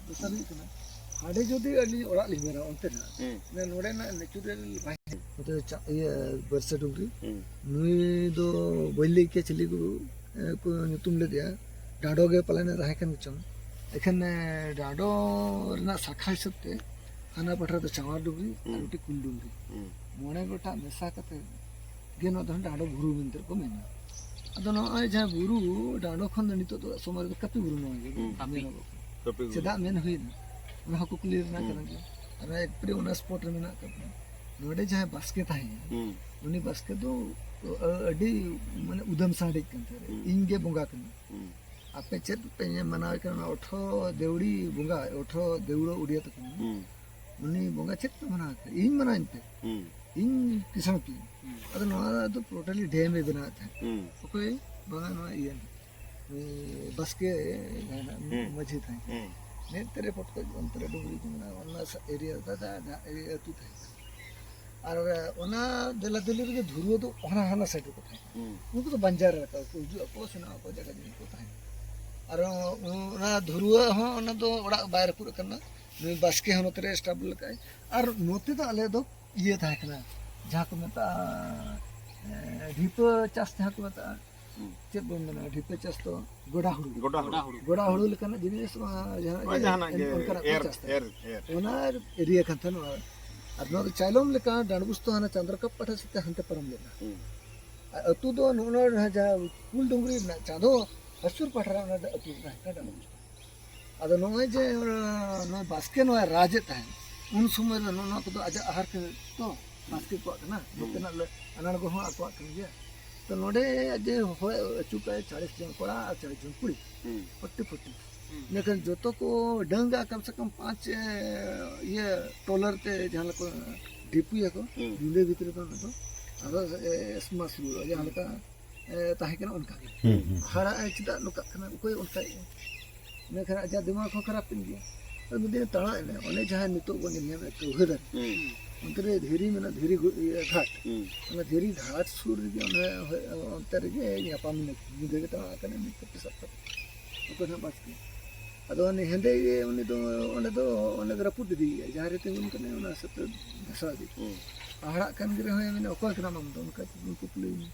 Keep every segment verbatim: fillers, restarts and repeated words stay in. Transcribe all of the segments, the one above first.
ᱫᱚᱥᱟᱨ ᱦᱩᱭᱩᱜ ᱠᱟᱱᱟ, ᱦᱟᱸᱰᱮ ᱡᱩᱫᱤ ᱟᱹᱞᱤᱧ ᱚᱲᱟᱜ ᱞᱤᱧ ᱢᱮᱱᱟ, ᱚᱱᱛᱮ ᱱᱟᱜ, ᱦᱩᱸ᱾ ᱢᱟᱱᱮ ᱱᱚᱰᱮᱱᱟᱜ natural ᱵᱟᱭ, ᱱᱚᱛᱮ ᱪᱟ-, ᱤᱭᱟᱹ, ᱵᱟᱹᱨᱥᱟᱹ ᱰᱩᱝᱨᱤ, ᱦᱩᱸ᱾ ᱱᱩᱭ ᱫᱚ ᱵᱟᱹᱧ ᱞᱟᱹᱭ ᱠᱮᱭᱟ ᱪᱤᱞᱤ ᱠᱚ, ᱮ, ᱠᱚ ᱧᱩᱛᱩᱢ ᱞᱮᱫᱮᱭᱟ, ᱰᱟᱸᱰᱚ ᱜᱮ ᱯᱟᱞᱮᱱ ᱮ ᱛᱟᱦᱮᱸ ᱠᱟᱱ ᱪᱚᱝ᱾ ᱮᱠᱷᱟᱱ, ᱮ, ᱰᱟᱸᱰᱚ ᱨᱮᱱᱟᱜ ᱥᱟᱠᱷᱟ ᱦᱤᱥᱟᱹᱵ ᱛᱮ ᱦᱟᱱᱟ ᱯᱟᱴᱷᱟ ᱫᱚ ᱪᱟᱣᱟᱨ ᱰᱩᱝᱨᱤ ᱟᱨ ᱦᱩᱸ᱾ ᱢᱤᱫᱴᱤᱡ ᱠᱩᱞ ᱰᱩᱝᱨᱤ᱾ ᱦᱩᱸ᱾ ᱢᱚᱬᱮ ᱜᱚᱴᱟᱝ ᱢᱮᱥᱟ ᱠᱟᱛᱮ ᱜᱮ ᱱᱚᱣᱟ ᱫᱚ ᱰᱟᱸᱰᱚ ᱵᱩᱨᱩ ᱢᱮᱱᱛᱮ ᱠᱚ ᱢᱮᱱᱟ᱾ ᱟᱫᱚ ᱱᱚᱜᱼᱚᱭ ᱡᱟᱦᱟᱸ ᱵᱩᱨᱩ, ᱰᱟᱸᱰᱚ ᱠᱷᱚᱱ ᱫᱚ ᱱᱤᱛᱚᱜ ᱫᱚ ᱥᱚᱢᱚᱭ ᱨᱮᱫᱚ ᱠᱟᱹᱯᱤ ᱵᱩᱨᱩ ᱱᱚᱣᱟ ᱜᱮ ᱦᱩᱸ᱾ ᱢᱮᱱᱚᱜᱚᱜ ᱠᱟᱱᱟ᱾ ᱠᱟᱹᱯᱤ ᱵᱩᱨᱩ᱾ ᱪᱮᱫᱟᱜ ᱢᱮᱱ ᱦᱩᱭᱱᱟ, ᱚᱱᱟ ᱦᱚᱸ ᱠᱩᱠᱞᱤ ᱨᱮᱱᱟᱜ ᱦᱩᱸ᱾ ᱠᱟᱱᱟ ᱜᱮ᱾ ᱟᱨ ᱮᱠᱵᱟᱨᱮ ᱚᱱᱟ spot ᱨᱮ ᱢᱮᱱᱟᱜ ᱟᱠᱟᱫ ᱵᱚᱱᱟ᱾ ᱱᱚᱰᱮ ᱡᱟᱦᱟᱸᱭ ᱵᱟᱥᱠᱮ ᱛᱟᱦᱮᱸᱭᱟ, ᱦᱩᱸ᱾ ᱩᱱᱤ ᱵᱟᱥᱠᱮ ᱫᱚ ᱟᱹᱰᱤ, ᱢᱟᱱᱮ, ᱩᱫᱟᱹᱢ ᱥᱟᱰᱮᱡ ᱠᱟᱱ ᱛᱟᱦᱮᱸᱫ᱾ ᱦᱩᱸ᱾ ᱤᱧ ᱜᱮ ᱵᱚᱸᱜᱟ ᱠᱟᱱᱟ᱾ ᱦᱩᱸ᱾ ᱟᱯᱮ ᱪᱮᱫ ᱯᱮ ᱢᱟᱱᱟᱣᱮ ᱠᱟᱱᱟ? ᱚᱱᱟ ᱚᱴᱷᱚ ᱫᱮᱣᱲᱤ ᱵᱚᱸᱜᱟ, ᱚᱴᱷᱚ ᱫᱮᱣᱲᱚ ᱩᱰᱤᱭᱟ ᱛᱟᱠᱚ ᱢᱮᱱᱟ᱾ ᱦᱩᱸ᱾ ᱩᱱᱤ ᱵᱚᱸᱜᱟ ᱪᱮᱫ ᱯᱮ ᱢᱟᱱᱟᱣᱮ ᱠᱟᱱᱟ? ᱤᱧ ᱢᱟᱱᱟᱣᱤᱧ ᱯᱮ᱾ ᱦᱩᱸ᱾ ᱤᱧ ᱠᱤᱥᱟᱹᱬ ᱯᱮ᱾ ᱦᱩᱸ᱾ ᱟᱫᱚ ᱱᱚᱣᱟ ᱫᱚ totally ᱰᱮᱢ ᱮ ᱵᱮᱱᱟᱣᱮᱫ ᱛᱟᱦᱮᱸᱫ᱾ ᱦᱩᱸ᱾ ᱚᱠᱚᱭ? ᱵᱟᱝᱟ, ᱱᱚᱣᱟ ᱤᱭᱟᱹ, ᱩᱱᱤ ᱵᱟᱥᱠᱮ ᱡᱟᱦᱟᱸᱭ ᱦᱩᱸ᱾ ᱢᱟᱹᱡᱷᱤ ᱛᱟᱦᱮᱸ ᱠᱟᱱᱟ᱾ ᱦᱩᱸ᱾ ᱱᱮᱛᱮ ᱨᱮ ᱯᱚᱴᱠᱚᱡ, ᱚᱱᱛᱮ ᱨᱮ ᱰᱩᱝᱨᱤ ᱠᱚ ᱢᱮᱱᱟᱜᱼᱟ, ᱚᱱᱟ ᱥᱟ-, area ᱫᱟᱫᱟ ᱡᱟᱦᱟᱸ area ᱟᱹᱛᱩ ᱛᱟᱦᱮᱸ ᱠᱟᱱᱟ᱾ ᱟᱨ ᱚᱱᱟ ᱫᱮᱞᱟ ᱫᱮᱞᱤ ᱨᱮᱜᱮ ᱫᱷᱩᱨᱣᱟᱹ ᱫᱚ ᱚᱱᱟ ᱦᱟᱱᱟ side ᱨᱮᱠᱚ ᱛᱟᱦᱮᱸ ᱠᱟᱱᱟ᱾ ᱦᱩᱸ᱾ ᱩᱱᱠᱩ ᱫᱚ ᱵᱟᱧᱡᱟᱨ ᱮᱞᱟᱠᱟ ᱠᱚ ᱦᱤᱡᱩᱜ ᱟᱠᱚ, ᱥᱮᱱᱚᱜ ᱟᱠᱚ, ᱡᱟᱭᱜᱟ ᱡᱚᱢᱤ ᱠᱚ ᱛᱟᱦᱮᱸ ᱠᱟᱱᱟ᱾ ᱟᱨ ᱚᱱᱟ ᱫᱷᱩᱨᱣᱟᱹ ᱦᱚᱸ, ᱚᱱᱟ ᱫᱚ ᱚᱲᱟᱜ ᱵᱟᱭ ᱨᱟᱹᱯᱩᱫ ᱟᱠᱟᱱᱟ᱾ ᱱᱩᱭ ᱵᱟᱥᱠᱮ ᱦᱚᱸ ᱱᱚᱛᱮ ᱨᱮ establish ᱞᱮᱠᱟᱭ᱾ ᱟᱨ ᱱᱚᱛᱮ ᱫᱚ ᱟᱞᱮ ᱫᱚ ᱤᱭᱟᱹ ᱛᱟᱦᱮᱸ ᱠᱟᱱᱟ, ᱡᱟᱦᱟᱸ ᱠᱚ ᱢᱮᱛᱟᱜᱼᱟ, ᱮ, ᱰᱷᱤᱯᱟᱹ ᱪᱟᱥ, ᱡᱟᱦᱟᱸ ᱠᱚ ᱢᱮᱛᱟᱜᱼᱟ, ᱦᱩᱸ᱾ ᱪᱮᱫ ᱵᱚᱱ ᱢᱮᱱᱟ, ᱰᱷᱤᱯᱟᱹ ᱪᱟᱥ ᱫᱚ ᱜᱚᱰᱟ ᱦᱩᱲᱩ᱾ ᱜᱚᱰᱟ ᱦᱩᱲᱩ᱾ ᱜᱚᱰᱟ ᱦᱩᱲᱩ᱾ ᱜᱚᱰᱟ ᱦᱩᱲᱩ ᱞᱮᱠᱟᱱᱟᱜ ᱡᱤᱱᱤᱥ, ᱚᱱᱟ ᱡᱟᱦᱟᱸ ᱦᱳᱭ, ᱤᱭᱟᱹ, ᱡᱟᱦᱟᱱᱟᱜ ᱜᱮ ᱚᱱᱠᱟᱱᱟᱜ ᱠᱚ ᱮᱨ, ᱪᱟᱥ ᱛᱟᱦᱮᱸᱫ᱾ ᱮᱨ, ᱮᱨ᱾ ᱚᱱᱟ area ᱠᱟᱱ ᱛᱟᱦᱮᱸᱱᱟ᱾ ᱟᱨ ᱱᱚᱣᱟ ᱫᱚ ᱪᱟᱭᱞᱚᱢ ᱞᱮᱠᱟ ᱰᱟᱸᱰᱵᱩᱥ ᱫᱚ ᱦᱟᱱᱟ ᱪᱟᱸᱫᱽᱨᱟᱠᱟᱯ ᱯᱟᱦᱴᱟ ᱥᱮᱫ ᱛᱮ ᱦᱟᱱᱛᱮ ᱯᱟᱨᱚᱢ ᱞᱮᱱᱟ᱾ ᱦᱩᱸ᱾ ᱟᱨ ᱟᱹᱛᱩ ᱫᱚ ᱱᱚᱜᱼᱚ ᱱᱚᱣᱟ ᱡᱟᱦᱟᱸ ᱠᱩᱞ ᱰᱩᱝᱨᱤ ᱨᱮᱱᱟᱜ ᱪᱟᱸᱫᱚ ᱦᱟᱹᱥᱩᱨ ᱯᱟᱦᱴᱟ ᱨᱮ ᱚᱱᱟ ᱫᱚ ᱟᱹᱛᱩ ᱫᱚ ᱛᱟᱦᱮᱸ ᱠᱟᱱᱟ ᱰᱟᱸᱰᱵᱩᱥ᱾ ᱟᱫᱚ ᱱᱚᱜᱼᱚᱭ ᱡᱮ, ᱱᱚᱜᱼᱚᱭ ᱵᱟᱥᱠᱮ ᱱᱚᱣᱟᱭ ᱨᱟᱡᱮᱫ ᱛᱟᱦᱮᱸᱫ, ᱩᱱ ᱥᱚᱢᱚᱭ ᱨᱮ ᱱᱚᱜᱼᱚ ᱱᱚᱣᱟ ᱠᱚᱫᱚ ᱟᱡᱟᱜ ᱟᱦᱟᱨ ᱠᱟᱱᱟ ᱛᱚ, ᱵᱟᱥᱠᱮ ᱠᱚᱣᱟᱜ ᱠᱟᱱᱟ, ᱦᱩᱸ᱾ ᱱᱚᱛᱮᱱᱟᱜ ᱞᱮ-, ᱟᱱᱟᱲ ᱜᱚ ᱦᱚᱸ ᱟᱠᱚᱣᱟᱜ ᱠᱟᱱ ᱜᱮᱭᱟ᱾ ᱛᱚ ᱱᱚᱰᱮ ᱡᱮ ᱦᱚᱲ ᱟᱹᱪᱩ ᱠᱟᱭ ᱪᱟᱞᱤᱥ ᱡᱚᱱ ᱠᱚᱲᱟ ᱟᱨ ᱪᱟᱞᱤᱥ ᱡᱚᱱ ᱠᱩᱲᱤ, ᱦᱩᱸ᱾ Forty forty. ᱦᱩᱸ᱾ ᱤᱱᱟᱹᱠᱷᱟᱱ ᱡᱚᱛᱚ ᱠᱚ ᱰᱟᱹᱝᱜᱟ ᱠᱚᱢ ᱥᱮ ᱠᱚᱢ ᱯᱟᱸᱪ, ᱮ, ᱤᱭᱟᱹ, ᱴᱚᱞᱟᱨ ᱛᱮ ᱡᱟᱦᱟᱸ ᱞᱮᱠᱟ ᱰᱷᱤᱯᱩᱭᱟᱠᱚ, ᱦᱩᱸ᱾ ᱧᱤᱫᱟᱹ ᱵᱷᱤᱛᱨᱤ ᱫᱚ ᱚᱱᱟ ᱫᱚ ᱟᱫᱚ, ᱮ, ᱮᱥᱢᱟᱥ ᱦᱩᱭᱩᱜᱼᱟ, ᱡᱟᱦᱟᱸ ᱞᱮᱠᱟ ᱮ, ᱛᱟᱦᱮᱸ ᱠᱟᱱᱟ ᱚᱱᱠᱟ ᱜᱮ᱾ ᱦᱩᱸ, ᱦᱩᱸ᱾ ᱦᱟᱨᱟᱜ ᱟᱭ ᱪᱮᱫᱟᱜ ᱱᱚᱝᱠᱟᱜ ᱠᱟᱱᱟ, ᱚᱠᱚᱭ ᱚᱱᱠᱟᱭᱮᱫᱼᱟ? ᱤᱱᱟᱹᱠᱷᱟᱱ ᱟᱡᱟᱜ ᱫᱤᱢᱟᱜᱽ ᱦᱚᱸ ᱠᱷᱟᱨᱟᱯ ᱮᱱ ᱜᱮᱭᱟ᱾ ᱟᱨ ᱢᱤᱫ ᱫᱤᱱ ᱛᱟᱬᱟᱜ ᱮᱱᱟ, ᱚᱱᱮ ᱡᱟᱦᱟᱸ ᱱᱤᱛᱚᱜ ᱵᱚᱱ ᱧᱮᱞ ᱧᱟᱢᱮᱫ ᱠᱟᱹᱣᱦᱟᱹ ᱫᱟᱨᱮ, ᱦᱩᱸ᱾ ᱚᱱᱛᱮ ᱨᱮ ᱫᱷᱤᱨᱤ ᱢᱮᱱᱟᱜᱼᱟ, ᱫᱷᱤᱨᱤ ᱜᱷᱩ-, ᱤᱭᱟᱹ, ᱜᱷᱟᱴ᱾ ᱦᱩᱸ᱾ ᱚᱱᱟ ᱫᱷᱤᱨᱤ ᱜᱷᱟᱴ ᱥᱩᱨ ᱨᱮᱜᱮ ᱚᱱᱮ ᱦᱚᱭ, ᱚᱱᱛᱮ ᱨᱮᱜᱮ ᱧᱟᱯᱟᱢ ᱮᱱᱟ, ᱧᱤᱫᱟᱹ ᱜᱮ ᱛᱟᱬᱟᱜ ᱠᱟᱱᱟ, ᱢᱤᱫ ᱠᱟᱹᱴᱤᱡ ᱥᱟᱵ ᱠᱟᱛᱮ᱾ ᱚᱠᱚᱭ ᱦᱚᱸ ᱵᱟᱥᱠᱮ᱾ ᱟᱫᱚ ᱩᱱᱤ ᱦᱮᱸᱫᱮ ᱜᱮ, ᱩᱱᱤ ᱫᱚ ᱚᱸᱰᱮ ᱫᱚ ᱚᱸᱰᱮ ᱫᱚ ᱨᱟᱹᱯᱩᱫ ᱤᱫᱤᱭᱮᱫᱼᱟ, ᱡᱟᱦᱟᱸ ᱨᱮ ᱛᱤᱸᱜᱩᱱ ᱠᱟᱱᱟᱭ ᱚᱱᱟ ᱦᱤᱥᱟᱹᱵ ᱛᱮ ᱫᱷᱟᱥᱟᱣ ᱤᱫᱤ᱾ ᱦᱩᱸ᱾ ᱦᱟᱦᱟᱲᱟᱜ ᱠᱟᱱ ᱜᱮ ᱨᱮᱦᱚᱸ, ᱢᱮᱱᱟ, "ᱚᱠᱚᱭ ᱠᱟᱱᱟᱢ ᱟᱢ ᱫᱚ?" ᱚᱱᱠᱟ ᱠᱩᱠᱞᱤᱭᱮᱧᱟ᱾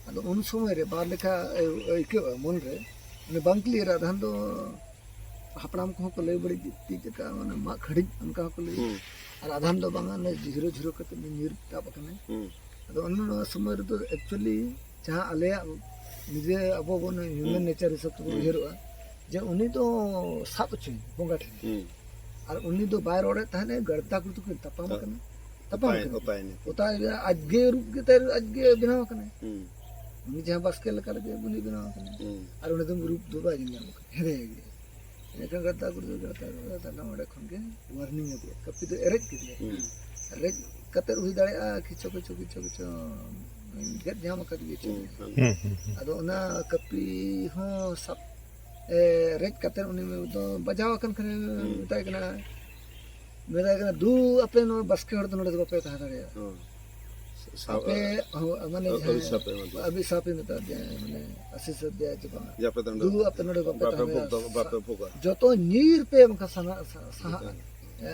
ᱟᱫᱚ ᱩᱱ ᱥᱚᱢᱚᱭ ᱨᱮ ᱵᱟᱨ ᱞᱮᱠᱟ ᱟᱹᱭ-, ᱟᱹᱭᱠᱟᱹᱜᱼᱟ ᱢᱚᱱ ᱨᱮ, ᱢᱟᱱᱮ ᱵᱟᱝ ᱠᱞᱤᱭᱟᱨᱟ᱾ ᱟᱫᱷᱟᱱ ᱫᱚ ᱦᱟᱯᱲᱟᱢ ᱠᱚᱦᱚᱸ ᱠᱚ ᱞᱟᱹᱭ ᱵᱟᱹᱲᱤᱡ ᱛᱤ ᱡᱟᱸᱜᱟ ᱢᱟᱱᱮ ᱢᱟᱜ ᱠᱷᱟᱹᱲᱤᱡ, ᱚᱱᱠᱟ ᱦᱚᱸᱠᱚ ᱞᱟᱹᱭᱟ᱾ ᱦᱩᱸ᱾ ᱟᱨ ᱟᱫᱷᱟᱱ ᱫᱚ ᱵᱟᱝᱟ, ᱚᱱᱮ ᱡᱷᱤᱨᱚ ᱡᱷᱤᱨᱚ ᱠᱟᱛᱮ ᱧᱤᱨ ᱛᱟᱵ ᱟᱠᱟᱱᱟᱭ᱾ ᱦᱩᱸ᱾ ᱟᱫᱚ ᱚᱱᱟ ᱱᱚᱣᱟ ᱥᱚᱢᱚᱭ ᱨᱮᱫᱚ actually ᱡᱟᱦᱟᱸ ᱟᱞᱮᱭᱟᱜ ᱱᱤᱡᱮ ᱟᱵᱚ ᱵᱚᱱ human ᱦᱩᱸ᱾ nature ᱦᱤᱥᱟᱹᱵ ᱛᱮᱵᱚᱱ ᱦᱩᱸ᱾ ᱩᱭᱦᱟᱹᱨᱚᱜᱼᱟ, ᱡᱮ ᱩᱱᱤ ᱫᱚ ᱥᱟᱵ ᱦᱚᱪᱚᱭ ᱵᱚᱸᱜᱟ ᱴᱷᱮᱱ᱾ ᱦᱩᱸ᱾ ᱟᱨ ᱩᱱᱤ ᱫᱚ ᱵᱟᱭ ᱨᱚᱲᱮᱫ ᱛᱟᱦᱮᱸᱱᱟ, ᱜᱟᱲᱫᱟ ᱠᱚ ᱛᱟᱯᱟᱢ ᱛᱟ-, ᱠᱟᱱᱟ, ᱛᱟᱯᱟᱢ ᱚᱯᱟᱭ-, ᱠᱟᱱᱟ᱾ ᱚᱯᱟᱭᱱᱟ᱾ ᱚᱛᱟ ᱟᱡᱜᱮ ᱨᱩᱯ ᱜᱮ ᱛᱟᱭ ᱟᱡᱜᱮ ᱵᱮᱱᱟᱣ ᱠᱟᱱᱟᱭ᱾ ᱦᱩᱸ᱾ ᱩᱱᱤ ᱡᱟᱦᱟᱸ ᱵᱟᱥᱠᱮ ᱞᱮᱠᱟ ᱨᱮᱜᱮ ᱩᱱᱤ ᱵᱮᱱᱟᱣ ᱠᱟᱱᱟᱭ᱾ ᱦᱩᱸ᱾ ᱟᱨ ᱩᱱᱤ ᱫᱚ ᱨᱩᱯ ᱫᱚ ᱵᱟᱭ ᱧᱮᱞ ᱧᱟᱢ ᱠᱟᱱᱟ, ᱦᱮᱸᱫᱮ ᱜᱮ᱾ ᱮᱱᱠᱷᱟᱱ ᱜᱟᱲᱫᱟ ᱠᱚ ᱫᱚ ᱜᱟᱲᱫᱟ, ᱜᱟᱲᱫᱟ, ᱛᱟᱦᱞᱮ ᱚᱸᱰᱮ ᱠᱷᱚᱱ ᱜᱮ warning ᱟᱫᱮᱭᱟ, ᱠᱟᱹᱯᱤ ᱫᱚ ᱮᱨᱮᱡ ᱠᱮᱫᱮᱭᱟ᱾ ᱦᱩᱸ᱾ ᱨᱮᱡ ᱠᱟᱛᱮ ᱦᱩᱭ ᱫᱟᱲᱮᱭᱟᱜᱼᱟ ᱠᱤᱪᱷᱩ, ᱠᱤᱪᱷᱩ, ᱠᱤᱪᱷᱩ, ᱠᱤᱪᱷᱩ ᱜᱮᱫ ᱧᱟᱢ ᱟᱠᱟᱫ ᱜᱮᱭᱟ ᱪᱮᱫ᱾ ᱦᱩᱸ, ᱦᱩᱸ᱾ ᱦᱩᱸ, ᱦᱩᱸ, ᱦᱩᱸ᱾ ᱟᱫᱚ ᱚᱱᱟ ᱠᱟᱹᱯᱤ ᱦᱚᱸ ᱥᱟᱵ, ᱮ, ᱨᱮᱡ ᱠᱟᱛᱮ ᱩᱱᱤ ᱫᱚ ᱵᱟᱡᱟᱣ ᱟᱠᱟᱱ ᱠᱷᱟᱱᱮ ᱦᱩᱸ᱾ ᱢᱮᱛᱟᱭ ᱠᱟᱱᱟ, ᱢᱮᱛᱟᱭ ᱠᱟᱱᱟ, "ᱫᱩ, ᱟᱯᱮ ᱱᱚᱣᱟ ᱵᱟᱥᱠᱮ ᱦᱚᱲ ᱫᱚ ᱱᱚᱰᱮ ᱫᱚ ᱵᱟᱯᱮ ᱛᱟᱦᱮᱸ ᱫᱟᱲᱮᱭᱟᱜᱼᱟ᱾ ᱦᱩᱸ᱾ ᱥᱟ-, ᱟᱯᱮ, ᱦᱚᱸ, ᱢᱟᱱᱮ ᱟᱹ-, ᱡᱟᱦᱟᱸ ᱟᱹᱵᱤᱥᱟᱯ ᱮ ᱮᱢᱟ ᱫᱮᱭᱟ᱾ ᱟᱹᱵᱤᱥᱟᱯ ᱮ ᱢᱮᱛᱟ ᱫᱮᱭᱟ, ᱢᱟᱱᱮ ᱟᱥᱤᱥ ᱟᱫᱮᱭᱟ ᱡᱮ ᱵᱟᱝ, ᱡᱮ ᱟᱯᱮ ᱫᱚ ᱱᱚᱰᱮ ᱫᱩ, ᱟᱯᱮ ᱱᱚᱰᱮ ᱵᱟᱯᱮ ᱵᱟᱯᱮ ᱛᱟᱦᱮᱸ ᱵᱷᱳᱜᱽ ᱫᱟᱲᱮᱭᱟᱜᱼᱟ᱾ ᱫᱚ, ᱵᱟᱯᱮ ᱵᱷᱳᱜᱟ᱾ ᱡᱚᱛᱚ ᱧᱤᱨ ᱯᱮ ᱵᱟᱝᱠᱷᱟᱱ ᱥᱟᱦᱟ-, ᱥᱟ-, ᱥᱟᱦᱟᱜᱼᱟ᱾ ᱦᱮᱸ᱾ ᱮ,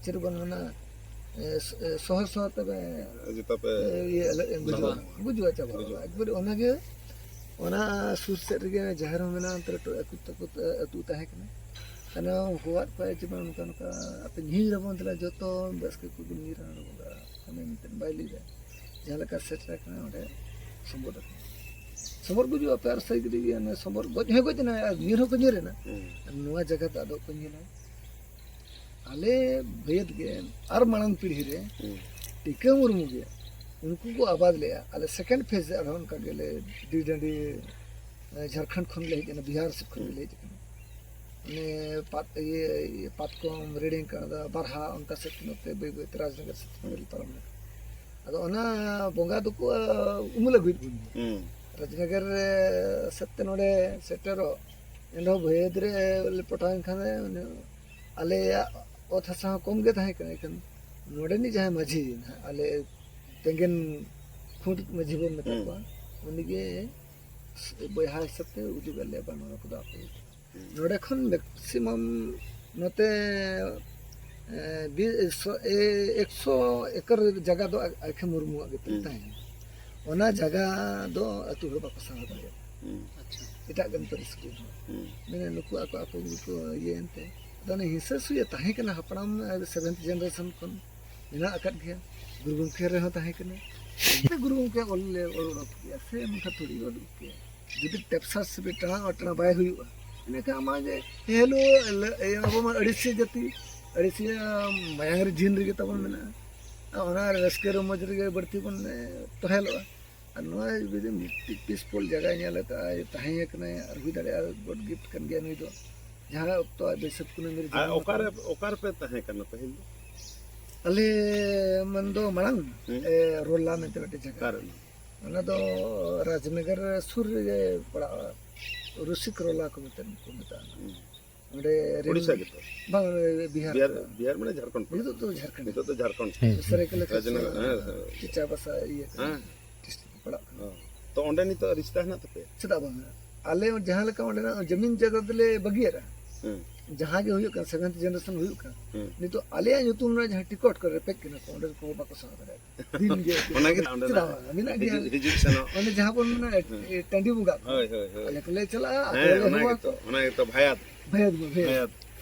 ᱪᱮᱫ ᱵᱚᱱ ᱢᱮᱱᱟ, ᱮ, ᱥ-, ᱮ, ᱥᱚᱦᱚᱨ ᱥᱚᱦᱚᱨ ᱛᱮ ᱵᱮ-, ᱡᱮ ᱛᱟᱯᱮ ᱮ, ᱤᱭᱟᱹ, ᱮ, ᱜᱩᱡᱩᱜᱼᱟ, ᱥᱟᱦᱟᱜᱼᱟ᱾ ᱜᱩᱡᱩᱜᱼᱟ ᱪᱟᱵᱟᱜᱼᱟ᱾ ᱜᱩᱡᱩᱜᱼᱟ᱾ ᱮᱠᱵᱟᱨᱮ ᱚᱱᱟᱜᱮ, ᱚᱱᱟ ᱥᱩᱨ ᱥᱮᱫ ᱨᱮᱜᱮ ᱡᱟᱦᱮᱨ ᱦᱚᱸ ᱢᱮᱱᱟᱜᱼᱟ, ᱚᱱᱛᱮ ᱨᱮ ᱴᱚ-, ᱟᱹᱛᱩ ᱛᱟᱠᱚ, ᱟᱹᱛᱩ ᱛᱟᱦᱮᱸ ᱠᱟᱱᱟ᱾ ᱛᱟᱦᱞᱮ ᱦᱚᱦᱚᱣᱟᱫ ᱠᱚᱣᱟᱭ ᱡᱮ, "ᱵᱟᱝ, ᱱᱚᱝᱠᱟ, ᱱᱚᱝᱠᱟ, ᱟᱯᱮ ᱧᱤᱨ ᱟᱵᱚᱱ ᱛᱟᱦᱞᱮ ᱡᱚᱛᱚ ᱵᱟᱥᱠᱮ ᱠᱚ ᱧᱤᱨᱟ ᱱᱚᱰᱮ ᱵᱚᱸᱜᱟ", ᱢᱟᱱᱮ ᱢᱤᱫᱴᱮᱱ ᱵᱟᱭ ᱞᱟᱹᱭ ᱫᱟ᱾ ᱡᱟᱦᱟᱸ ᱞᱮᱠᱟ ᱥᱮᱴᱮᱨ ᱟᱠᱟᱱᱟ ᱚᱸᱰᱮ ᱥᱚᱢᱵᱚᱨ ᱟᱠᱟᱱᱟ᱾ ᱥᱚᱢᱵᱚᱨ ᱜᱩᱡᱩᱜ ᱟᱯᱮ ᱟᱨ ᱥᱟᱹᱨᱤ ᱜᱮ ᱚᱱᱮ ᱥᱚᱢᱵᱚᱨ ᱜᱚᱡ ᱦᱚᱸᱭ ᱜᱚᱡ ᱮᱱᱟ ᱟᱨ ᱧᱤᱨ ᱦᱚᱸᱠᱚ ᱧᱤᱨ ᱮᱱᱟ᱾ ᱦᱩᱸ᱾ ᱟᱨ ᱱᱚᱣᱟ ᱡᱟᱭᱜᱟ ᱫᱚ ᱟᱫᱚ ᱚᱠᱚᱭ ᱧᱮᱞᱟ? ᱟᱞᱮ ᱵᱷᱟᱹᱭᱟᱹᱛ ᱜᱮ ᱟᱨ ᱢᱟᱲᱟᱝ ᱯᱤᱲᱦᱤ ᱨᱮ ᱦᱩᱸ᱾ ᱴᱤᱠᱟᱹ ᱢᱩᱨᱢᱩ ᱜᱮ ᱩᱱᱠᱩ ᱠᱚ ᱟᱵᱟᱫ ᱞᱮᱜᱼᱟ᱾ ᱟᱞᱮ second phase ᱨᱮ ᱟᱨᱦᱚᱸ ᱚᱱᱠᱟ ᱜᱮᱞᱮ ᱰᱤᱰᱟᱹᱰᱤ, ᱮ, ᱡᱷᱟᱲᱠᱷᱚᱸᱰ ᱠᱷᱚᱱ ᱞᱮ ᱦᱮᱡ ᱮᱱᱟ, ᱵᱤᱦᱟᱨ ᱥᱮᱫ ᱠᱷᱚᱱ ᱦᱩᱸ᱾ ᱜᱮᱞᱮ ᱦᱮᱡ ᱟᱠᱟᱱᱟ᱾ ᱚᱱᱮ ᱯᱟᱛ-, ᱤᱭᱟᱹ, ᱤᱭᱟᱹ, ᱯᱟᱛᱠᱚᱢ, ᱨᱮᱲᱮᱝ ᱠᱟᱬᱫᱟ, ᱵᱟᱨᱦᱟ, ᱚᱱᱠᱟ ᱥᱮᱫ ᱛᱮ ᱱᱚᱛᱮ ᱵᱟᱹᱭ ᱵᱟᱹᱭ ᱛᱮ ᱨᱟᱡᱽᱱᱚᱜᱚᱨ ᱥᱮᱫ ᱛᱮ ᱞᱮ ᱯᱟᱨᱚᱢ ᱞᱮᱱᱟ᱾ ᱟᱫᱚ ᱚᱱᱟ ᱵᱚᱸᱜᱟ ᱫᱚᱠᱚ, ᱟ, ᱩᱢᱩᱞ ᱟᱹᱜᱩᱭᱮᱫ ᱵᱚᱱ ᱜᱮᱭᱟ᱾ ᱦᱩᱸ᱾ ᱨᱟᱡᱽᱱᱚᱜᱚᱨ ᱨᱮ ᱥᱮᱫ ᱛᱮ ᱱᱚᱰᱮ ᱥᱮᱴᱮᱨᱚᱜ, ᱮᱱ ᱨᱮᱦᱚᱸ ᱵᱷᱟᱹᱭᱟᱹᱫ ᱨᱮ ᱞᱮ ᱯᱚᱴᱟᱣᱮᱱ ᱠᱷᱟᱱ ᱫᱚ, ᱩᱱᱤ, ᱟᱞᱮᱭᱟᱜ ᱚᱛ ᱦᱟᱥᱟ ᱦᱚᱸ ᱠᱚᱢ ᱜᱮ ᱛᱟᱦᱮᱸ ᱠᱟᱱᱟ, ᱮᱱᱠᱷᱟᱱ ᱱᱚᱰᱮᱱᱤᱡ ᱡᱟᱦᱟᱸᱭ ᱢᱟᱹᱡᱷᱤ ᱱᱟᱦᱟᱜ, ᱟᱞᱮ ᱛᱮᱸᱜᱮᱱ ᱠᱷᱩᱸᱴ ᱢᱟᱹᱡᱷᱤ ᱵᱚᱱ ᱢᱮᱛᱟ ᱦᱩᱸ᱾ ᱠᱚᱣᱟ, ᱩᱱᱤᱜᱮ ᱵᱚᱭᱦᱟ ᱦᱤᱥᱟᱹᱵ ᱛᱮ ᱩᱫᱩᱜ ᱟᱫ ᱞᱮᱭᱟ, "ᱵᱟᱝ, ᱱᱚᱣᱟ ᱠᱚᱫᱚ ᱟᱯᱮ ᱜᱮ ᱠᱟᱱᱟ᱾" ᱱᱚᱰᱮ ᱠᱷᱚᱱ ᱢᱮᱠᱥᱤᱢᱟᱢ ᱱᱚᱛᱮ ᱮ, ᱵᱤ- ᱥᱚ- ᱮ- ᱮᱠᱥᱚ ᱮᱠᱚᱨ ᱡᱟᱭᱜᱟ ᱫᱚ ᱟ- ᱟᱭᱠᱷᱟ ᱢᱩᱨᱢᱩᱣᱟᱜ ᱜᱮ ᱦᱩᱸ᱾ ᱛᱟᱦᱮᱸ ᱠᱟᱱᱟ᱾ ᱚᱱᱟ ᱡᱟᱭᱜᱟ ᱫᱚ ᱟᱹᱛᱩ ᱦᱚᱲ ᱵᱟᱠᱚ ᱥᱟᱦᱟᱣ ᱫᱟᱲᱮᱭᱟᱜᱼᱟ᱾ ᱦᱩᱸ᱾ ᱟᱪᱪᱷᱟ᱾ ᱮᱴᱟᱜ ᱜᱟᱱ ᱯᱟᱹᱨᱤᱥ ᱠᱚ ᱦᱚᱸ᱾ ᱦᱩᱸ᱾ ᱢᱟᱱᱮ ᱱᱩᱠᱩ ᱟᱠᱚ ᱟᱠᱚ ᱜᱮᱠᱚ ᱤᱭᱟᱹᱭᱮᱱ ᱛᱮ, ᱟᱫᱚ ᱚᱱᱮ ᱦᱤᱸᱥᱟᱹ ᱥᱩᱭᱟᱹ ᱛᱟᱦᱮᱸ ᱠᱟᱱᱟ ᱦᱟᱯᱲᱟᱢ, ᱟᱨ ᱥᱮᱵᱷᱮᱱᱛᱷ ᱡᱮᱱᱟᱨᱮᱥᱚᱱ ᱠᱷᱚᱱ ᱢᱮᱱᱟᱜ ᱟᱠᱟᱫ ᱜᱮᱭᱟ᱾ ᱜᱩᱨᱩ ᱜᱚᱢᱠᱮ ᱨᱮᱦᱚᱸ ᱛᱟᱦᱮᱸ ᱠᱟᱱᱟ᱾ ᱜᱩᱨᱩ ᱜᱚᱢᱠᱮ ᱚᱞ ᱞᱮ ᱚᱞ ᱚᱰᱚᱠ ᱠᱮᱜᱼᱟ ᱥᱮ ᱚᱱᱠᱟ ᱛᱷᱚᱲᱤ ᱚᱞ ᱠᱮᱜᱼᱟ᱾ ᱡᱩᱫᱤ ᱴᱮᱯᱥᱟ ᱥᱮ ᱴᱟᱬᱟ ᱴᱟᱬᱟ ᱵᱟᱭ ᱦᱩᱭᱩᱜᱼᱟ, ᱮᱸᱰᱮᱠᱷᱟᱱ ᱟᱢᱟᱜ ᱡᱮ ᱦᱮᱞᱳ, ᱟᱵᱚ ᱢᱟ ᱟᱹᱲᱤᱥᱤᱭᱟᱹ ᱡᱟᱹᱛᱤ, ᱟᱹᱲᱤᱥᱤᱭᱟᱹ ᱢᱟᱭᱟᱝ ᱨᱮ ᱡᱤᱱ ᱨᱮᱜᱮ ᱛᱟᱵᱚᱱ ᱢᱮᱱᱟᱜᱼᱟ᱾ ᱟᱨ ᱚᱱᱟ ᱨᱟᱹᱥᱠᱟᱹ ᱨᱚᱢᱚᱡᱽ ᱨᱮᱜᱮ ᱵᱟᱹᱲᱛᱤ ᱵᱚᱱ ᱮ, ᱛᱚᱦᱮᱞᱚᱜᱼᱟ᱾ ᱟᱨ ᱱᱚᱣᱟ ᱡᱩᱫᱤ ᱢᱤᱫᱴᱤᱡ ᱯᱤᱥᱯᱷᱩᱞ ᱡᱟᱭᱜᱟᱭ ᱧᱮᱞ ᱟᱠᱟᱫᱼᱟ, ᱛᱟᱦᱮᱸ ᱠᱟᱱᱟᱭ, ᱟᱨ ᱦᱩᱭ ᱫᱟᱲᱮᱭᱟᱜᱼᱟ ᱜᱚᱰ ᱜᱤᱯᱷᱴ ᱠᱟᱱ ᱜᱮᱭᱟ ᱱᱩᱭ ᱫᱚ, ᱡᱟᱦᱟᱸ ᱚᱠᱛᱚ ᱟᱡ ᱵᱟᱹᱭᱥᱟᱹᱠᱷ ᱠᱩᱱᱟᱹᱢᱤ ᱨᱮ ᱟᱨ ᱡᱟᱱᱟᱢ ᱚᱠᱟᱨᱮ, ᱟᱠᱟᱱᱟ᱾ ᱚᱠᱟ ᱨᱮᱯᱮ ᱛᱟᱦᱮᱸ ᱠᱟᱱᱟ ᱯᱟᱹᱦᱤᱞ ᱫᱚ? ᱟᱞᱮ ᱢᱮᱱᱫᱚ ᱢᱟᱲᱟᱝ ᱦᱩᱸ᱾ ᱮ, ᱨᱳᱞᱟ ᱢᱮᱱᱛᱮ ᱢᱤᱫᱴᱮᱡ ᱡᱟᱭᱜᱟ᱾ ᱚᱠᱟᱨᱮ? ᱚᱱᱟ ᱫᱚ ᱨᱟᱡᱽᱱᱚᱜᱚᱨ ᱥᱩᱨ ᱨᱮᱜᱮ ᱯᱟᱲᱟᱜᱼᱟ᱾ ᱨᱩᱥᱤᱠ ᱨᱳᱞᱟ ᱠᱚ ᱢᱮᱛᱟᱜ, ᱠᱚ ᱢᱮᱛᱟᱜᱼᱟ᱾ ᱦᱩᱸ᱾ ᱚᱸᱰᱮ ᱨᱮᱞ ᱩᱲᱤᱥᱥᱟ ᱜᱮᱛᱚ? ᱵᱟᱝ, ᱚᱸᱰᱮ ᱵᱤᱦᱟᱨ ᱵᱤᱦᱟᱨ, ᱠᱚ᱾ ᱵᱤᱦᱟᱨ ᱢᱟᱱᱮ ᱡᱷᱟᱨᱠᱷᱚᱸᱰ ᱯᱟᱲᱟᱜ ᱱᱤᱛᱚᱜ ᱫᱚ ᱡᱷᱟᱨᱠᱷᱚᱸᱰ᱾ ᱱᱤᱛᱚᱜ ᱫᱚ ᱡᱷᱟᱨᱠᱷᱚᱸᱰ᱾ ᱦᱩᱸ, ᱦᱩᱸ᱾ ᱥᱟᱹᱨᱟᱹᱭᱠᱮᱞᱟ ᱨᱟᱡᱽᱱᱚᱜᱚᱨ, ᱠᱷᱟᱨᱥᱚᱣᱟ ᱦᱮᱸ, ᱦᱮᱸ᱾ ᱪᱮᱪᱟ ᱵᱟᱥᱟ ᱤᱭᱟᱹ ᱠᱟᱱᱟ, ᱦᱮᱸ᱾ ᱰᱤᱥᱴᱨᱤᱠᱴ ᱯᱟᱲᱟᱜ ᱠᱟᱱᱟ᱾ ᱚ᱾ ᱛᱚ ᱚᱸᱰᱮ ᱱᱤᱛᱚᱜ ᱨᱤᱥᱛᱟ ᱦᱮᱱᱟᱜ ᱛᱟᱯᱮᱭᱟ? ᱪᱮᱫᱟᱜ ᱵᱟᱝ? ᱟᱞᱮ ᱡᱟᱦᱟᱸ ᱞᱮᱠᱟ ᱚᱸᱰᱮᱱᱟᱜ ᱡᱟᱢᱤᱱ ᱡᱟᱭᱜᱟ ᱫᱚᱞᱮ ᱵᱟᱹᱜᱤᱭᱟᱫᱟ᱾ ᱦᱩᱸ᱾ ᱡᱟᱦᱟᱸ ᱜᱮ ᱦᱩᱭᱩᱜ ᱠᱟᱱ, ᱥᱮᱵᱷᱮᱱᱛᱷ ᱡᱮᱱᱟᱨᱮᱥᱚᱱ ᱦᱩᱭᱩᱜ ᱠᱟᱱ, ᱦᱩᱸ᱾ ᱱᱤᱛᱚᱜ ᱟᱞᱮᱭᱟᱜ ᱧᱩᱛᱩᱢ ᱨᱮᱱᱟᱜ ᱡᱟᱦᱟᱸ ᱴᱤᱠᱚᱴ ᱠᱚ ᱨᱮᱯᱮᱡ ᱠᱟᱱᱟ ᱠᱚ, ᱚᱸᱰᱮ ᱠᱚ ᱵᱟᱠᱚ ᱥᱟᱦᱟ ᱫᱟᱲᱮᱭᱟᱜ ᱠᱟᱱᱟ᱾ ᱫᱤᱱ ᱜᱮ ᱚᱱᱟ ᱜᱮ ᱚᱸᱰᱮᱱᱟᱜ ᱪᱮᱫᱟᱜ ᱵᱟᱝ? ᱢᱮᱱᱟᱜ ᱜᱮᱭᱟ᱾ ᱦᱤᱡᱩᱜ, ᱦᱤᱡᱩᱜ ᱥᱮᱱᱚᱜ᱾ ᱚᱸᱰᱮ ᱡᱟᱦᱟᱸ ᱵᱚᱱ ᱢᱮᱱᱟ, ᱦᱩᱸ᱾ ᱮ, ᱴᱟᱺᱰᱤ ᱵᱚᱸᱜᱟ ᱠᱚ᱾ ᱦᱳᱭ, ᱦᱳᱭ, ᱦᱳᱭ᱾ ᱟᱞᱮ ᱠᱚᱞᱮ ᱪᱟᱞᱟᱜᱼᱟ, ᱟᱠᱚ ᱦᱮᱸ, ᱞᱮ ᱚᱱᱟ ᱦᱚᱦᱚ ᱜᱮᱛᱚ, ᱟᱠᱚᱣᱟ᱾ ᱚᱱᱟ ᱜᱮᱛᱚ, ᱵᱷᱟᱭᱟᱫ᱾ ᱵᱷᱟᱭᱟᱫ ᱵᱚ, ᱵᱷᱟᱭᱟᱫ᱾ ᱵᱷᱟᱭᱟᱫ᱾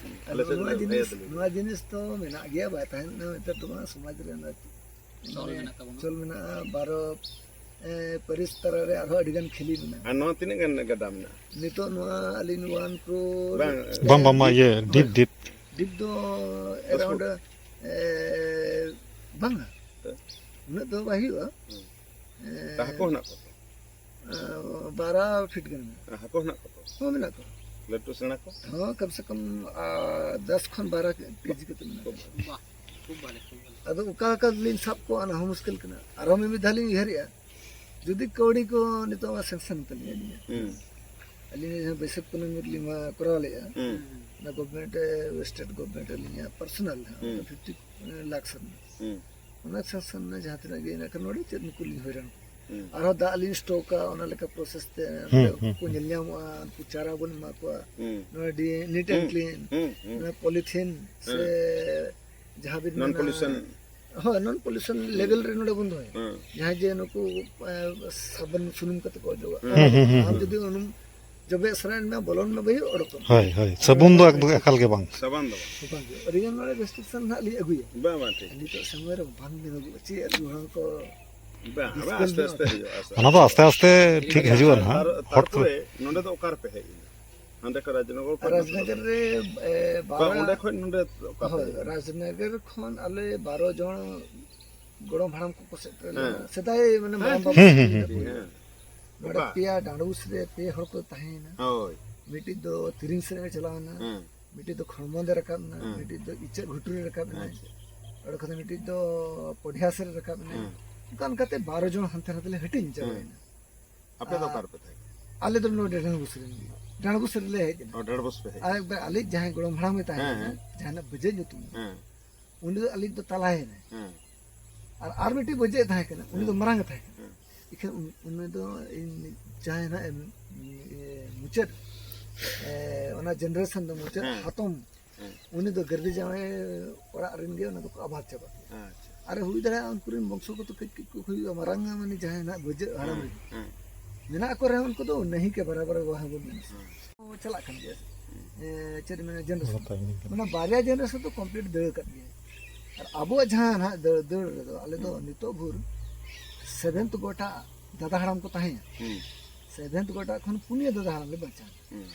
ᱟᱫᱚ ᱟᱞᱮ ᱥᱮᱫ ᱱᱚᱣᱟ ᱫᱚ ᱡᱤᱱᱤᱥ, ᱵᱷᱟᱭᱟᱫ ᱞᱮ ᱱᱚᱣᱟ ᱡᱤᱱᱤᱥ ᱛᱚ ᱢᱮᱱᱟᱜ ᱜᱮᱭᱟ, ᱵᱟᱭ ᱛᱟᱦᱮᱱ ᱠᱟᱱᱟ ᱱᱮᱛᱟᱨ ᱫᱚ ᱵᱟᱝ, ᱥᱚᱢᱟᱡᱽ ᱨᱮ ᱚᱱᱟ ᱪᱚᱞ ᱢᱮᱱᱟᱜ ᱛᱟᱵᱚᱱᱟ᱾ ᱪᱚᱞ ᱢᱮᱱᱟᱜᱼᱟ, ᱵᱟᱨᱚ, ᱮ, ᱯᱟᱹᱨᱤᱥ ᱛᱟᱞᱟ ᱨᱮ ᱟᱨᱦᱚᱸ ᱟᱹᱰᱤ ᱜᱟᱱ ᱠᱷᱤᱞᱤ ᱢᱮᱱᱟᱜᱼᱟ᱾ ᱟᱨ ᱱᱚᱣᱟ ᱛᱤᱱᱟᱹᱜ ᱜᱟᱱ ᱜᱟᱰᱟ ᱢᱮᱱᱟᱜᱼᱟ? ᱱᱤᱛᱚᱜ ᱱᱚᱣᱟ ᱟᱹᱞᱤᱧ ᱚᱣᱟᱱ ᱠᱨᱳᱨ ᱵᱟᱝ, ᱵᱟᱝ, ᱵᱟᱝ, ᱵᱟᱝ, ᱤᱭᱟᱹ, ᱰᱤᱯ, ᱰᱤᱯ᱾ ᱰᱤᱯ ᱫᱚ ᱫᱚᱥ ᱮᱨᱟᱣᱩᱱᱰ, ᱯᱷᱩᱴ? ᱮ, ᱵᱟᱝᱟ᱾ ᱛᱚ? ᱩᱱᱟᱹᱜ ᱫᱚ ᱵᱟᱭ ᱦᱩᱭᱩᱜᱼᱟ᱾ ᱦᱩᱸ᱾ ᱮ, ᱛᱟ ᱦᱟᱹᱠᱩ ᱦᱮᱱᱟᱜ ᱠᱚᱣᱟ ᱛᱚ? ᱮ, ᱵᱟᱨᱚ ᱯᱷᱤᱴ ᱜᱟᱱ ᱢᱮᱱᱟᱜᱼᱟ᱾ ᱦᱮᱸ, ᱦᱟᱹᱠᱩ ᱦᱮᱱᱟᱜ ᱠᱚᱣᱟ ᱛᱚ? ᱦᱚᱸ, ᱢᱮᱱᱟᱜ ᱠᱚᱣᱟ᱾ ᱞᱟᱹᱴᱩ ᱥᱮᱬᱟ ᱠᱚ? ᱦᱚᱸ, ᱠᱚᱢ ᱥᱮ ᱠᱚᱢ, ᱟ, ᱫᱚᱥ ᱠᱷᱚᱱ ᱵᱟᱨᱚ ᱠᱮᱡᱤ ᱠᱟᱛᱮ ᱢᱮᱱᱟᱜ ᱠᱚᱣᱟ᱾ ᱵᱟᱦ, ᱠᱷᱩᱵ ᱵᱷᱟᱞᱮ, ᱠᱷᱩᱵ ᱵᱷᱟᱞᱮ᱾ ᱟᱫᱚ ᱚᱠᱟ ᱚᱠᱟ ᱨᱮᱞᱤᱧ ᱥᱟᱵ ᱠᱚᱣᱟ, ᱚᱱᱟ ᱦᱚᱸ ᱢᱩᱥᱠᱤᱞ ᱠᱟᱱᱟ᱾ ᱟᱨᱦᱚᱸ ᱢᱤᱫ ᱫᱷᱟᱣ ᱞᱤᱧ ᱩᱭᱦᱟᱹᱨᱮᱜᱼᱟ, ᱡᱩᱫᱤ ᱠᱟᱹᱣᱰᱤ ᱠᱚ ᱱᱤᱛᱚᱜ ᱢᱟ ᱥᱮᱝᱥᱚᱱ ᱛᱟᱹᱞᱤᱧᱟ ᱟᱹᱞᱤᱧᱟᱜ᱾ ᱦᱩᱸ᱾ ᱟᱹᱞᱤᱧ ᱡᱟᱦᱟᱸ ᱵᱟᱹᱭᱥᱟᱹᱠᱷ ᱠᱩᱱᱟᱹᱢᱤ ᱨᱮᱞᱤᱧ ᱢᱟ ᱠᱚᱨᱟᱣ ᱞᱮᱜᱼᱟ, ᱦᱩᱸ᱾ ᱚᱱᱟ ᱜᱚᱵᱷᱢᱮᱱᱴ, ᱥᱴᱮᱴ ᱜᱚᱵᱷᱢᱮᱱᱴ ᱟᱹᱞᱤᱧᱟᱜ ᱯᱟᱨᱥᱚᱱᱟᱞ ᱦᱟᱸᱜ, ᱦᱩᱸ᱾ ᱯᱷᱤᱯᱴᱤ ᱞᱟᱠᱷ ᱥᱮᱨᱢᱟ᱾ ᱦᱩᱸ᱾ ᱚᱱᱟ ᱥᱮᱝᱥᱚᱱ ᱨᱮ ᱡᱟᱦᱟᱸ ᱛᱤᱱᱟᱹᱜ ᱜᱮ ᱤᱱᱟᱹ ᱠᱷᱟᱱ ᱱᱚᱰᱮ ᱪᱮᱫ ᱱᱩᱠᱩ ᱞᱤᱧ ᱦᱚᱭᱨᱟᱱ ᱠᱚᱣᱟ? ᱦᱩᱸ᱾ ᱟᱨᱦᱚᱸ ᱫᱟᱜ ᱞᱤᱧ ᱥᱴᱚᱠᱟ, ᱚᱱᱟ ᱞᱮᱠᱟ ᱯᱨᱚᱥᱮᱥ ᱛᱮ ᱦᱩᱸ, ᱚᱸᱰᱮ ᱦᱩᱸ, ᱩᱱᱠᱩ ᱠᱚ ᱦᱩᱸ᱾ ᱧᱮᱞ ᱧᱟᱢᱚᱜᱼᱟ, ᱩᱱᱠᱩ ᱪᱟᱨᱟ ᱵᱚᱱ ᱮᱢᱟ ᱠᱚᱣᱟ᱾ ᱦᱩᱸ᱾ ᱱᱚᱣᱟ ᱟᱹᱰᱤ ᱱᱤᱴ ᱮᱱᱰ ᱦᱩᱸ, ᱠᱞᱤᱱ, ᱦᱩᱸ, ᱦᱩᱸ᱾ ᱱᱚᱣᱟ ᱯᱚᱞᱤᱛᱷᱤᱱ ᱥᱮ ᱦᱮᱸ᱾ ᱡᱟᱦᱟᱸ ᱵᱤᱱ ᱱᱚᱱ ᱢᱮᱱᱟ, ᱯᱚᱞᱤᱭᱩᱥᱚᱱ᱾ ᱦᱳᱭ, ᱱᱚᱱ ᱯᱚᱞᱤᱭᱩᱥᱚᱱ ᱦᱩᱸ᱾ ᱞᱮᱵᱮᱞ ᱨᱮ ᱱᱚᱰᱮ ᱵᱚᱱ ᱫᱚᱦᱚᱭᱟ᱾ ᱦᱩᱸ᱾ ᱡᱟᱦᱟᱸᱭ ᱡᱮ ᱱᱩᱠᱩ, ᱮ, ᱥᱟᱵᱚᱱ ᱥᱩᱱᱩᱢ ᱠᱟᱛᱮ ᱠᱚ ᱚᱡᱚᱜᱟ᱾ ᱦᱩᱸ, ᱦᱩᱸ, ᱦᱩᱸ, ᱟᱢ ᱦᱩᱸ᱾ ᱡᱩᱫᱤ ᱩᱱᱩᱢ ᱡᱚᱵᱮ ᱥᱟᱱᱟᱭᱮᱫ ᱢᱮᱭᱟ, ᱵᱚᱞᱚᱱ ᱢᱮ ᱵᱷᱟᱹᱭ, ᱚᱰᱚᱠᱚᱜ ᱢᱮ᱾ ᱦᱳᱭ, ᱦᱳᱭ, ᱥᱟᱵᱚᱱ ᱫᱚ ᱮᱠᱫᱚᱢ ᱮᱠᱟᱞ ᱜᱮ ᱵᱟᱝ᱾ ᱥᱟᱵᱚᱱ ᱫᱚ ᱵᱟᱝ᱾ ᱵᱟᱝ ᱜᱮ᱾ ᱟᱹᱰᱤ ᱜᱟᱱ ᱱᱚᱰᱮ ᱨᱮᱥᱴᱨᱤᱠᱥᱚᱱ ᱱᱟᱦᱟᱜ ᱞᱤᱧ ᱟᱹᱜᱩᱭᱟ᱾ ᱵᱟᱝ, ᱵᱟᱝ, ᱴᱷᱤᱠ᱾ ᱱᱤᱛᱚᱜ ᱥᱚᱢᱚᱭ ᱨᱮ ᱵᱟᱝ ᱧᱮᱞᱚᱜᱚᱜᱼᱟ, ᱪᱮᱫ ᱟᱹᱜᱩ ᱦᱚᱲ ᱠᱚ ᱵᱟᱝ, ᱵᱟᱝ, ᱰᱤᱥᱯᱮᱞ ᱟᱥᱛᱮ ᱧᱚᱜ᱾ ᱟᱥᱛᱮ ᱦᱩᱭᱩᱜᱼᱟ, ᱟᱥᱛᱮ ᱚᱱᱟ ᱫᱚ ᱟᱥᱛᱮ᱾ ᱟᱥᱛᱮ ᱟᱥᱛᱮ ᱴᱷᱤᱠ ᱦᱤᱡᱩᱜᱼᱟ ᱱᱟᱦᱟᱜ᱾ ᱛᱟᱨ-, ᱦᱚᱴ ᱠᱚᱨᱮ᱾ ᱛᱟᱨᱯᱚᱨᱮ ᱱᱚᱰᱮ ᱫᱚ ᱚᱠᱟ ᱨᱮᱯᱮ ᱦᱮᱡ ᱮᱱᱟ? ᱦᱟᱸᱰᱮ ᱠᱷᱚᱱ ᱨᱟᱡᱽᱱᱚᱜᱚᱨ ᱠᱷᱚᱱ ᱨᱟᱡᱽᱱᱚᱜᱚᱨ ᱱᱚᱰᱮ ᱨᱮ, ᱮ, ᱵᱟᱝ, ᱵᱟᱨᱚ ᱚᱸᱰᱮ ᱠᱷᱚᱱ ᱱᱚᱰᱮ ᱚᱠᱟ ᱦᱳᱭ, ᱯᱮ ᱦᱮᱡ ᱮᱱᱟ? ᱨᱟᱡᱽᱱᱚᱜᱚᱨ ᱠᱷᱚᱱ ᱟᱞᱮ ᱵᱟᱨᱚ ᱡᱚᱱ ᱜᱚᱲᱚᱢ ᱦᱟᱲᱟᱢ ᱠᱚᱠᱚ ᱥᱮᱴᱮᱨ ᱞᱮᱱᱟ᱾ ᱦᱮᱸ᱾ ᱥᱮᱫᱟᱭ ᱢᱟᱱᱮ ᱦᱮᱸ, ᱢᱟᱨᱟᱝ ᱴᱷᱤᱠ, ᱵᱟᱵᱟ ᱴᱷᱤᱠ, ᱛᱟᱹᱠᱤᱱ ᱴᱷᱤᱠ, ᱦᱮᱸ᱾ ᱱᱚᱰᱮ ᱚᱠᱟ? ᱯᱮᱭᱟ ᱰᱟᱸᱰᱵᱩᱥ ᱨᱮ ᱯᱮ ᱦᱚᱲ ᱠᱚ ᱛᱟᱦᱮᱸᱭᱮᱱᱟ᱾ ᱦᱳᱭ᱾ ᱢᱤᱫᱴᱤᱡ ᱫᱚ ᱛᱤᱨᱤᱝ ᱥᱮᱫ ᱨᱮ ᱪᱟᱞᱟᱣ ᱮᱱᱟ, ᱦᱮᱸ᱾ ᱢᱤᱫᱴᱤᱡ ᱫᱚ ᱠᱷᱚᱲᱢᱚᱸᱫᱮ ᱨᱟᱠᱟᱵ ᱮᱱᱟ, ᱦᱮᱸ᱾ ᱢᱤᱫᱴᱤᱡ ᱫᱚ ᱤᱪᱟᱹᱜ ᱜᱷᱩᱴᱩ ᱨᱮ ᱨᱟᱠᱟᱵ ᱮᱱᱟ, ᱟᱪᱪᱷᱟ᱾ ᱚᱸᱰᱮ ᱠᱷᱚᱱ ᱢᱤᱫᱴᱤᱡ ᱫᱚ ᱯᱚᱰᱷᱤᱭᱟ ᱥᱮᱫ ᱨᱮ ᱨᱟᱠᱟᱵ ᱮᱱᱟ᱾ ᱦᱮᱸ᱾ ᱚᱱᱠᱟ ᱚᱱᱠᱟᱛᱮ ᱵᱟᱨᱚ ᱡᱚᱱ ᱦᱟᱱᱛᱮ ᱱᱟᱛᱮ ᱞᱮ ᱦᱟᱹᱴᱤᱧ ᱦᱮᱸ᱾ ᱪᱟᱵᱟᱭᱮᱱᱟ᱾ ᱟᱯᱮ ᱫᱚ ᱟᱨ ᱚᱠᱟ ᱨᱮᱯᱮ ᱛᱟᱦᱮᱸ ᱠᱟᱱᱟ? ᱟᱞᱮ ᱫᱚ ᱱᱚᱰᱮ ᱰᱟᱸᱰᱵᱩᱥ ᱨᱮᱱ ᱜᱮ᱾ ᱰᱟᱸᱰᱵᱩᱥ ᱨᱮᱞᱮ ᱦᱮᱡ ᱮᱱᱟ᱾ ᱚ, ᱰᱟᱸᱰᱵᱩᱥ ᱯᱮ ᱦᱮᱡ ᱟᱨ ᱮᱱᱟ᱾ ᱮᱠᱵᱟᱨ ᱟᱞᱮ ᱡᱟᱦᱟᱸᱭ ᱜᱚᱲᱚᱢ ᱦᱟᱲᱟᱢᱮ ᱛᱟᱦᱮᱸ ᱦᱮᱸ, ᱠᱟᱱᱟ, ᱦᱮᱸ᱾ ᱡᱟᱦᱟᱸᱭ ᱵᱟᱹᱡᱟᱹ ᱧᱩᱛᱩᱢ, ᱦᱮᱸ᱾ ᱩᱱᱤ ᱫᱚ ᱟᱞᱮ ᱫᱚ ᱛᱟᱞᱟᱭᱮᱱᱟᱭ᱾ ᱦᱮᱸ᱾ ᱟᱨ, ᱟᱨ ᱢᱤᱫᱴᱤᱡ ᱵᱟᱹᱡᱟᱹ ᱛᱟᱦᱮᱸ ᱠᱟᱱᱟ, ᱩᱱᱤ ᱫᱚ ᱦᱮᱸ᱾ ᱢᱟᱨᱟᱝ ᱮ ᱛᱟᱦᱮᱸ ᱠᱟᱱᱟ᱾ ᱦᱮᱸ᱾ ᱤᱠᱷᱟᱹᱱ ᱩᱱ-, ᱩᱱᱤ ᱫᱚ ᱤᱧ ᱡᱟᱦᱟᱸᱭ ᱱᱟᱜ ᱮᱢ, ᱤᱭᱟᱹ, ᱢᱩᱪᱟᱹᱫ, ᱮ, ᱚᱱᱟ ᱡᱮᱱᱟᱨᱮᱥᱚᱱ ᱫᱚ ᱢᱩᱪᱟᱹᱫ ᱦᱮᱸ᱾ ᱦᱟᱛᱚᱢ, ᱦᱮᱸ᱾ ᱩᱱᱤ ᱫᱚ ᱜᱟᱹᱨᱫᱤ ᱡᱟᱶᱟᱭ ᱚᱲᱟᱜ ᱨᱮᱱ ᱜᱮ ᱚᱱᱟ ᱫᱚᱠᱚ ᱟᱵᱟᱫ ᱪᱟᱵᱟ ᱠᱮᱫᱟ᱾ ᱟᱪᱪᱷᱟ᱾ ᱟᱨ ᱦᱩᱭ ᱫᱟᱲᱮᱭᱟᱜᱼᱟ ᱩᱱᱠᱩ ᱨᱮᱱ ᱵᱚᱝᱥᱚ ᱠᱚᱫᱚ ᱠᱟᱹᱡ ᱠᱟᱹᱡ ᱠᱚ ᱦᱩᱭᱩᱜᱼᱟ, ᱢᱟᱨᱟᱝ ᱢᱟᱱᱮ ᱡᱟᱦᱟᱸᱭ ᱱᱟᱜ ᱵᱟᱹᱡᱟᱹᱜ ᱦᱟᱲᱟᱢ ᱦᱮᱸ, ᱨᱮ᱾ ᱦᱮᱸ᱾ ᱢᱮᱱᱟᱜ ᱠᱚ ᱨᱮᱦᱚᱸ ᱩᱱᱠᱩ ᱫᱚ ᱱᱟᱹᱦᱤ ᱠᱮ ᱵᱟᱨᱟᱵᱟᱨ ᱵᱟᱦᱟ ᱵᱚᱱ ᱢᱮᱱᱟ᱾ ᱦᱮᱸ᱾ ᱪᱟᱞᱟᱜ ᱠᱟᱱ ᱜᱮᱭᱟ᱾ ᱮ, ᱪᱮᱫ ᱢᱮᱱᱟ, ᱡᱮᱱᱟᱨᱮᱥᱚᱱ᱾ ᱜᱚᱴᱟ ᱜᱮ᱾ ᱢᱟᱱᱮ ᱵᱟᱨᱭᱟ ᱡᱮᱱᱟᱨᱮᱥᱚᱱ ᱫᱚ ᱠᱚᱢᱯᱞᱤᱴ ᱫᱟᱹᱲ ᱟᱠᱟᱫ ᱜᱮᱭᱟ᱾ ᱟᱨ ᱟᱵᱚᱣᱟᱜ ᱡᱟᱦᱟᱸ ᱱᱟᱦᱟᱜ ᱫᱟᱹᱲ, ᱫᱟᱹᱲ ᱨᱮᱫᱚ ᱟᱞᱮ ᱫᱚ ᱦᱩᱸ᱾ ᱱᱤᱛᱚᱜ ᱵᱷᱳᱨ ᱥᱮᱵᱷᱮᱱᱛᱷ ᱜᱚᱴᱟ ᱫᱟᱫᱟ ᱦᱟᱲᱟᱢ ᱠᱚ ᱛᱟᱦᱮᱸᱭᱟ᱾ ᱦᱩᱸ᱾ ᱥᱮᱵᱷᱮᱱᱛᱷ ᱜᱚᱴᱟ ᱠᱷᱚᱱ ᱯᱩᱱᱭᱟᱹ ᱫᱟᱫᱟ ᱦᱟᱲᱟᱢ ᱞᱮ ᱵᱟᱧᱪᱟᱣ ᱮᱱᱟ᱾ ᱦᱩᱸ᱾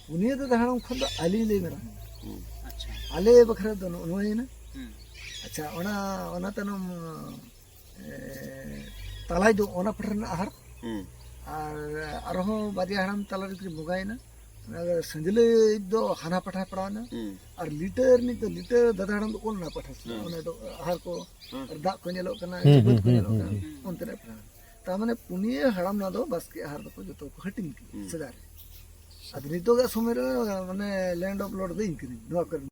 ᱯᱩᱱᱭᱟᱹ ᱫᱟᱫᱟ ᱦᱟᱲᱟᱢ ᱠᱷᱚᱱ ᱫᱚ ᱟᱹᱞᱤᱧ ᱞᱮ ᱢᱟᱨᱟᱝ ᱮᱱᱟ᱾ ᱦᱩᱸ᱾ ᱟᱪᱪᱷᱟ᱾ ᱟᱞᱮ ᱵᱟᱠᱷᱨᱟ ᱫᱚ ᱱᱚᱜᱼᱚ ᱱᱚᱣᱟ ᱮᱱᱟ᱾ ᱦᱩᱸ᱾ ᱟᱪᱪᱷᱟ, ᱚᱱᱟ, ᱚᱱᱟ ᱛᱟᱭᱱᱚᱢ ᱮ, ᱛᱟᱞᱟᱭ ᱫᱚ ᱚᱱᱟ ᱯᱟᱴᱷᱟ ᱨᱮᱱᱟᱜ ᱟᱦᱟᱨ᱾ ᱦᱩᱸ᱾ ᱟᱨ ᱟᱨᱦᱚᱸ ᱵᱟᱨᱭᱟ ᱦᱟᱲᱟᱢ ᱛᱟᱞᱟ ᱨᱮᱠᱤᱱ ᱵᱚᱸᱜᱟᱭᱮᱱᱟ᱾ ᱚᱱᱟ ᱥᱟᱹᱡᱽᱞᱟᱹᱭ ᱫᱚ ᱦᱟᱱᱟ ᱯᱟᱴᱷᱟ ᱯᱟᱲᱟᱣᱱᱟ᱾ ᱦᱩᱸ᱾ ᱟᱨ ᱞᱤᱴᱟᱹ ᱨᱤᱱᱤᱡ ᱫᱚ, ᱞᱤᱴᱟᱹ ᱫᱟᱫᱟ ᱦᱟᱲᱟᱢ ᱫᱚ ᱚᱱᱟ ᱯᱟᱴᱷᱟ ᱥᱮᱫ᱾ ᱦᱩᱸ᱾ ᱚᱱᱟ ᱫᱚ ᱟᱦᱟᱨ ᱠᱚ, ᱦᱩᱸ᱾ ᱟᱨ ᱫᱟᱜ ᱠᱚ ᱧᱮᱞᱚᱜ ᱠᱟᱱᱟ, ᱦᱩᱸ, ᱵᱟᱹᱫᱽ ᱦᱩᱸ, ᱠᱚ ᱦᱩᱸ, ᱧᱮᱞᱚᱜ ᱦᱩᱸ, ᱠᱟᱱᱟ, ᱦᱩᱸ᱾ ᱚᱱᱛᱮᱱᱟᱜ ᱯᱟᱲᱟᱣᱱᱟ᱾ ᱛᱟᱨ ᱢᱟᱱᱮ ᱯᱩᱱᱭᱟᱹ ᱦᱟᱲᱟᱢ ᱱᱚᱣᱟ ᱫᱚ ᱵᱟᱥᱠᱮ ᱟᱦᱟᱨ ᱫᱚᱠᱚ ᱡᱚᱛᱚ ᱠᱚ ᱦᱟᱹᱴᱤᱧ ᱠᱮᱫᱟ, ᱦᱩᱸ᱾ ᱥᱮᱫᱟᱭ ᱨᱮ᱾ ᱟᱫᱚ ᱱᱤᱛᱚᱜᱟᱜ ᱥᱚᱢᱚᱭ ᱨᱮ ᱢᱟᱱᱮ land of lord ᱫᱚ ᱤᱧ ᱠᱟᱹᱱᱟᱹᱧ ᱱᱚᱣᱟ ᱠᱚᱨᱮ᱾